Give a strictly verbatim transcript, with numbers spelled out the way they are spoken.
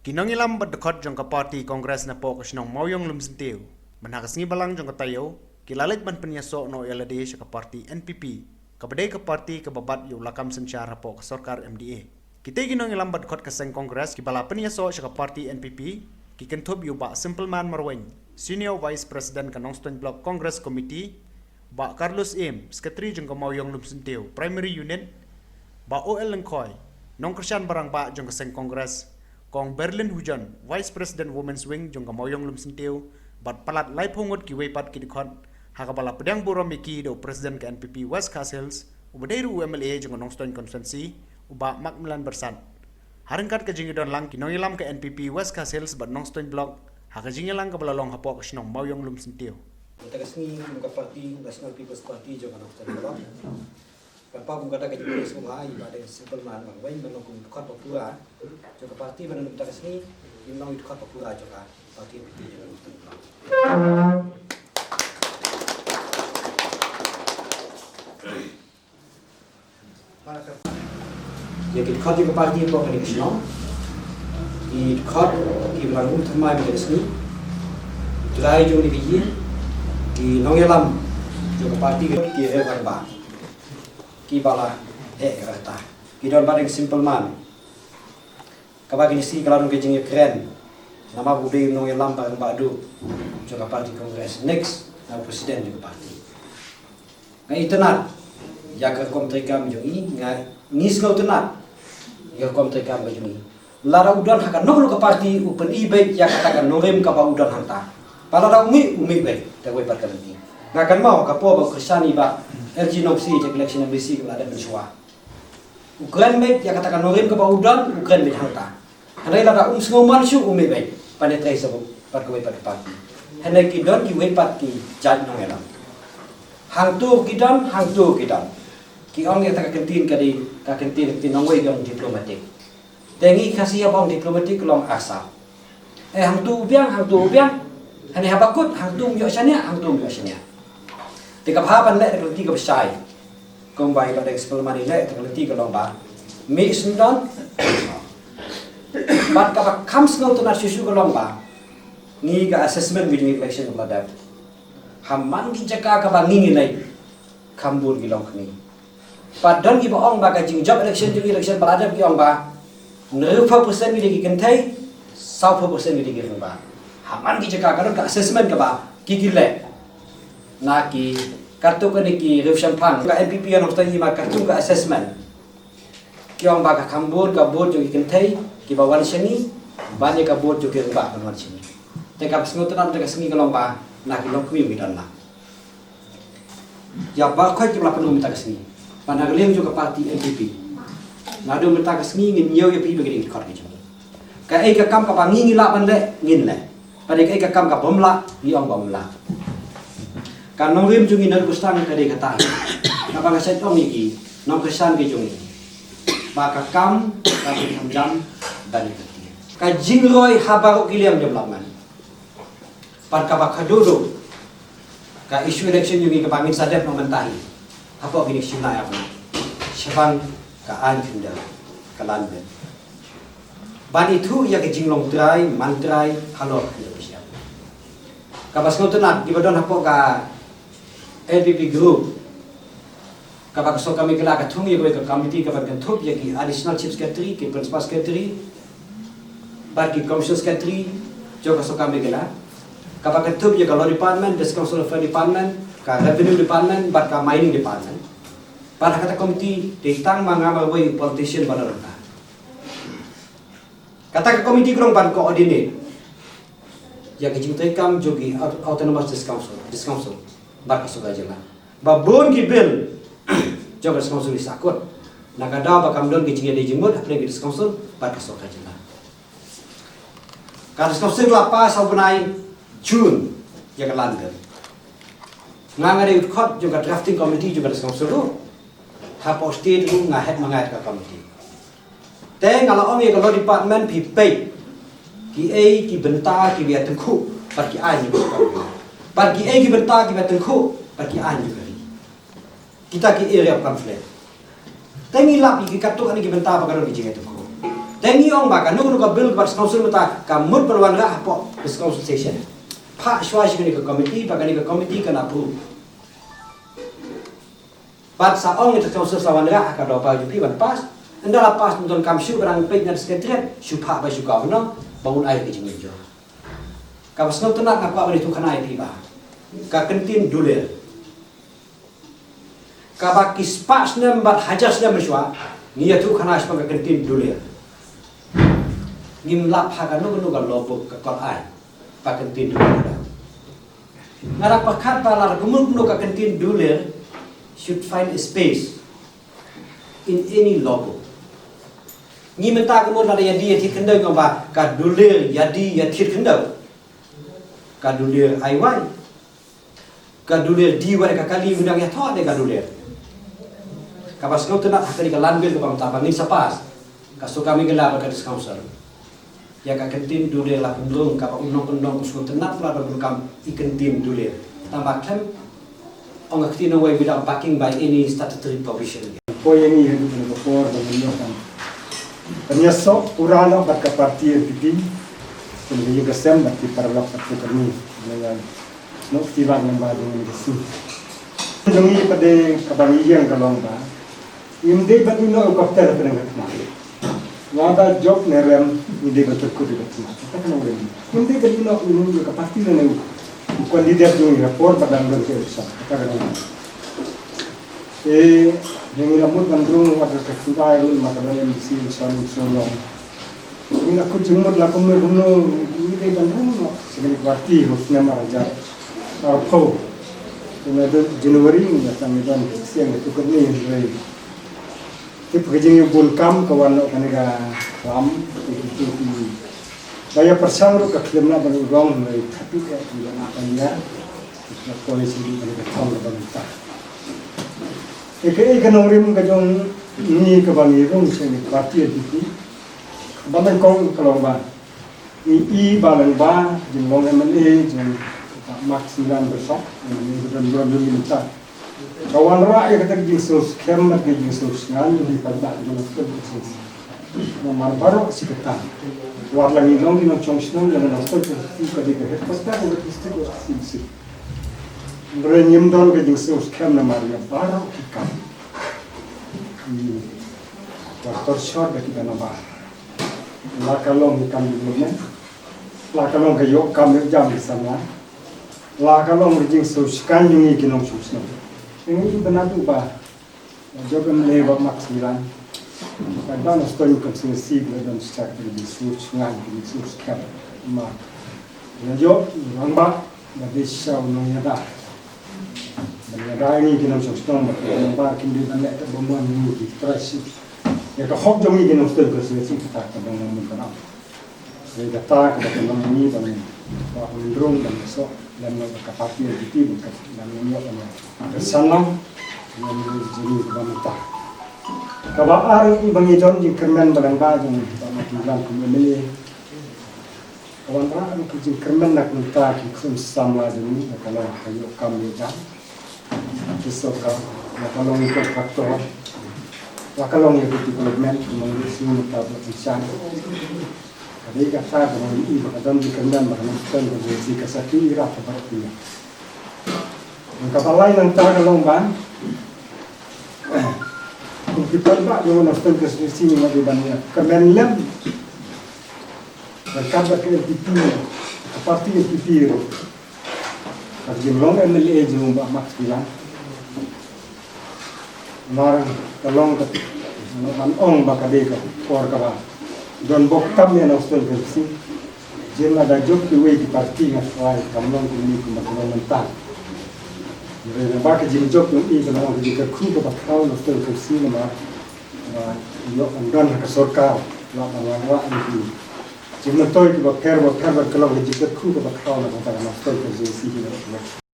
Ki nongïalam bad dkhot jong ka party Congress napoh ka shnong Mawiong Lumsyntiew, mynha ka sngi balang jong ka taïew, ki la leit ban pynïasoh noh ïa lade sha ka party N P P, kaba dei ka party kaba bat ïa u lakam synshar hapoh ka sorkar M D A. Kitei ki nongïalam bad dkhot ka seng Congress kiba la pynïasoh sha ka party N P P, ki kynthup ïa u Bah Simpleman Marwein, Senior Vice President ka Nongstoiñ Block Congress Committee, Bah Carlos Im, Secretary jong ka Mawiong Lumsyntiew Primary Unit, Bah O L Lyngkhoi, nongkyrshan barangbah jong ka seng Congress, Kong Berlin Hujon, Vice President Women's Wing jong ka Mawiong Lumsyntiew, bad palat laiphew ngut kiwei pat ki dkhot, ha kaba la pdiang burom ïa ki da u President ka N P P West Khasi Hills, uba dei ruh u M L A jong ka Nongstoiñ Constituency, u Bah Macmillan Byrsat. Ha ryngkat ka jingïadon lang ki nongïalam ka N P P West Khasi Hills bad Nongstoiñ Block, ha ka jingïalang kaba la long hapoh ka shnong Mawiong Lumsyntiew. Mynta ka sngi kum ka party National People's Party jong ka Nongstoiñ Block, kan pynpaw kum kata ka jingïalang sngewbha ïa i Bah Deng Simpleman Marwein ban long kum u dkhot ba pura jong ka party, ban long mynta ka sngi, i long i dkhot ba pura jong ka party N P P jong ka Nongstoiñ Block. Ïa ki dkhot jong ka party hapoh kane ka shnong, ki dkhot kiba la rung thymmai mynta ka sngi. Trai jong kane ka ïing, ki nongïalam jong ka party, ki rangbah kiba la heh ïa kata. Ki don Bah Deng Simpleman, kaba kine ki sngi ka la don ka jingïakren namar ba u dei u nongïalam ba rangbah duh jong ka party Congress. Next na u president jong ka party. Nga itynnad ïa ka rukom treikam jong i, nga ngi sngewtynnad ïa ka rukom treikam ka jong i. Lada u don ha kano kano ka party, u pyni beit ïa kata ka nongrim kaba u don hangta. Ba lada u mih, u mih beit da kawei pat ka lynti. Nga kynmaw ka por ba u kyrshan i Bah L G Nongsi ïa ka election M D C kaba la dep mynshuwa. U kren beit ïa kata ka nongrim kaba u don, u kren beit hangta. Hynrei lada um sngew man shuh, u mih beit, pan ïatrei sa bad kawei pat ka party. Hynrei ki don kiwei pat ki jait nongïalam. Hangto ki don, hangto ki don. Ki ong ïa kata ka kyntien ka dei ka kyntien, kyntien nongwei, ka ong diplomatic. Te ngi Khasi haba ong diplomatic ka long arsap. Eh, hangto u biang, hangto u biang. Hynrei haba kut, hangto um ïoh shaniah, hangto um ïoh shaniah. Te kaba hap ban leh da ka lynti kaba shai, kumba i Bah Deng Simpleman i leh da ka lynti ka long ba mih syndon. Bad kaba kham sngewtynnad shuh shuh ka long ba ngi, ka assessment ka jong ngi election kaba la dep, ha man ki jaka kaba ngi ngi leit, kham bun ki longkmie. Pat don kiba ong ba ka jingjop election jong ngi election ba la dep, ki ong ba hynriewphew percent ki dei ki kynthei, sawphew percent ki dei ki rangbah. Ha man ki jaka ka don ka assessment kaba ki ki leh na ki katto katne ki riewshemphang. Ka N P P ïa nongstad ngi ma katto ka assessment, ki ong ba ka kham bun ka vote jong ki kynthei kiba wan sha ngi ban ïa ka vote jong ki rangbah ban wan sha ngi. Te kaba sngewtynnad mynta ka sngi ka long ba na ki longkmie ngi don na ïa baroh kiba la pynlong mynta ka sngi. Ba na ka liang jong ka party N P P, naduh mynta ka sngi ngin ñiew ïa phi ba ki dei ki dkhot ki jong ngi. Kaei ka kam kaba ngi ngi lah ban leh, ngin leh. Bad kaei ka kam kaba ym lah, ngi ong ba ym lah. Ka nongrim jong ngi naduh ba sdang ka dei kata, kaba nga shait ong ïa ki nongkyrshan ki jong ngi, ba ka kam ka dei kham jam ban ïa ka. Ka jingroi ha baroh ki liang jong la man. Bad kaba khatduh ruh, ka issue election jong ngi kaba ngin sa dep noh mynta hi hapoh kine ki shi bnai ar bnai, shaphang ka aiñ khyndew, ka Land Bill. Ban ithuh ïa ka jinglong trai man trai halor ka khyndew ka syiar. Kaba sngewtynnad, kiba don hapoh ka N P P group, kaba ka sorkar Meghalaya ka thung ïa kawei ka committee kaba kynthup ïa ki Additional Chief Secretary, ki Principal Secretary bad ki Commissioner Secretary jong ka sorkar Meghalaya, kaba kynthup ïa ka Law Department, District Council Affairs Department, ka Revenue Department bad ka Mining Department. Bad ha kata ka committee dei tang ma nga marwei u politician ba don hangta. Kata ka committee ka long ban coordinate ïa ka jingtreikam jong ki aut-, Autonomous District Council, District Council bad ka sorkar jylla. Ba bun ki bill jong ka District Council ki sahkut, na ka daw ba kam don ki jingïadei jingmut hapdeng ka District Council bad ka sorkar jylla. Ka District Council ka la pass ha u bnai June ïa ka Land Bill. Nga, nga dei u dkhot jong ka drafting committee jong ka District Council ruh. Hapoh state ruh nga head ma nga ïa ka committee. Te nga la ong ïa ka Law Department, phi peit kiei ki bynta kiba ïatyngkhuh bad ki aiñ kiba ïatyngkhuh, bad kiei ki bynta kiba ïatyngkhuh bad ki aiñ jong ka ri. Kita ki area of conflict. Te ngi lap ïa ki katto katne ki bynta ba ka don ki jingïatyngkhuh. Te ngi ong ba kano kano ka bill kaba District Council mynta ka mut ban wanrah hapoh District Council session. Phah shuwa sha kane ka committee, ba kane ka committee kan approve. Bad sa ong ïa ka District Council sa wanrah ha ka dorbar U P ban pass. Ynda la pass mynta kam shu ba dang peit na Secretariat, shu phah ba sha u Governor ba un ai ka jingmynjur. Kaba sngewtynnat nga kwah ban ïathuhkhana ïa phi ba ka kyntien dulir, kaba ki spah snem bad hajar snem mynshuwa ngi ïathuhkhana shaphang ka kyntien dulir. Ngim lap ha kano kano ka law book ka kot ai ba ka kyntien dulir. Nga dang pyrkhat ba lada kumno kumno ka kyntien dulir should find a space in any law book. Ngi mynta ka mut lada ïa die ïa thied khyndew, nga ba ka dulir ïa die ïa thied khyndew, ka dulir ai wai, ka dulir die wai ka kali, mynta ïa thoh de ka dulir. Kaba sngewtynnat ha kane ka landbill kaba mynta ba ngin sa pass, ka sorkar Meghalaya bad ka District Council. Ïa ka kyntien dulir la pynrung kaba u nongkyndong u sngewtynnat la don ruh kam i kyntien dulir. Tang ba khlem ong ka ktien wei without backing by any statutory provision. Poi ïa ngi haduh kane ka por ba ngin ïoh ban pynïasoh pura noh bad ka party N P P. Kum ka ïing ka sem bad ki paralok bad ki kyrni. Ïa, ïa. Noh kti bad ngan ba jong ngi ka sngi. Jong ngi pat de kaba ngi ïeng ka long ba ngim dei ban ïeh noh u kapten ha pdeng ka khmat. Lada jop ne rem ngi dei ban tyrkut ïa ka khmat. Kata ka long rem. Ngim dei ban ïeh noh u, u ka party ne u, u candidate jong ngi ha por ba dang don ka election. Kata ka long. Te ngi la mut ban rung wat ka khyndai ruh namar ka don M D C election, election long. Ngi la kut jingmut la kumno kumno ngi dei ban rung noh sha kane ka party ha u snem ar hajar arphew. Te naduh January ngi la tang ngi don ka seng ka tukut ni hynrei tip ka jingïabun kam ka wan noh kane ka ram. Te kito ki ba ïa pyrshang ruh ka khlem lah ban urong hynrei khatduh ïa ki ba nah ban ïa ka poi sha kane ka thong kaba mynta. Te kaei ka nongrim ka jong ngi kaba ngi rung sha kane ka party N P P? Ba nyngkong ka long ba ngi i ba lyngba jinglong M L A jong Bah Max Milan Resort, ngi don burom ïa ngi mynta, ka wanrah ïa kata ka jingsngew skhem bad ka jingsngew shngaiñ ïa ki paidbah jong ka jingsngew. Namar baroh shi katta wat la ngi long ki nongshong shnong ïa ka Nongstoiñ Constituency ka dei ka headquarter ka district ka C D C. Hynrei ngim don ka jingsngew skhem namar ïa baroh ki kam. Ki, ki torture da ki ba nabar. La ka long ki kam development, la ka long ka ïoh kam ïoh jam ki samla, la ka long ka jingsngew shngaiñ jong ngi ki nongshong shnong. Ngi i ba naduh ba la jop M L A Bah Max Milan, ka ba Nongstoiñ Constituency ba la don shisha ka jingsngew shngaiñ ka jingsngew skhem. Ma la jop rangbah ba dei shisha u nongïada. Ban ïada ïa ngi ki nongshong shnong bad ki nongbar kim dei ban leh katba mon ïa ngi ki trai shi. Ïa ka hok jong ngi ki nongstoiñ Constituency kata ka dang nang mynta. Ïa kata kaba ka long ïa ngi ban, ban rung ban ïasoh lem noh bad ka party N P P ban ka, ban ïoh ban ka sanlang lem noh jong ngi kaba mynta. Kaba ar ïa ngi ba ngi don jingkyrmen ba dang ba jong ba ma ki lam kum M L A. Ka wanrah ruh ki jingkyrmen na ka bynta ki khun samla jong ngi, la ka long ha ïoh kam ïoh jam. Ki sorkar, la ka long ïa ki contractor, la ka long ïa ki development, ki nongdie shnong mynta ba ki shan. Ka dei kata ka long ïa i ba ka don jingkyrmen ba ka Nongstoiñ Constituency ka sa kyrpad ïa baroh ki. Kaba lai nangta ka long ba kum ki paidbah jong ka Nongstoiñ Constituency ngi la dei ban ïa kyrmen lem. Ryngkat bad ka N P P, ka party N P P ruh. Ka jinglong M L A jong u Bah Max Milan. Namar ka long ka, ngan ong ba ka dei ka por kaba don bok tam ïa Nongstoiñ Constituency. Jin lada jop kiwei ki party nga tharai kam long kumne kumba ka long mynta. Hynrei naba ka jingjop jong i ka long ka jingkyrkhu kaba khraw Nongstoiñ Constituency namar ba ïoh ban don ha ka sorkar, ïoh ban wanrah ïa ki jingmyntoi kiba pher ba pher bad ka long ka jingkyrkhu kaba khraw na ka bynta ka Nongstoiñ Constituency hi na ka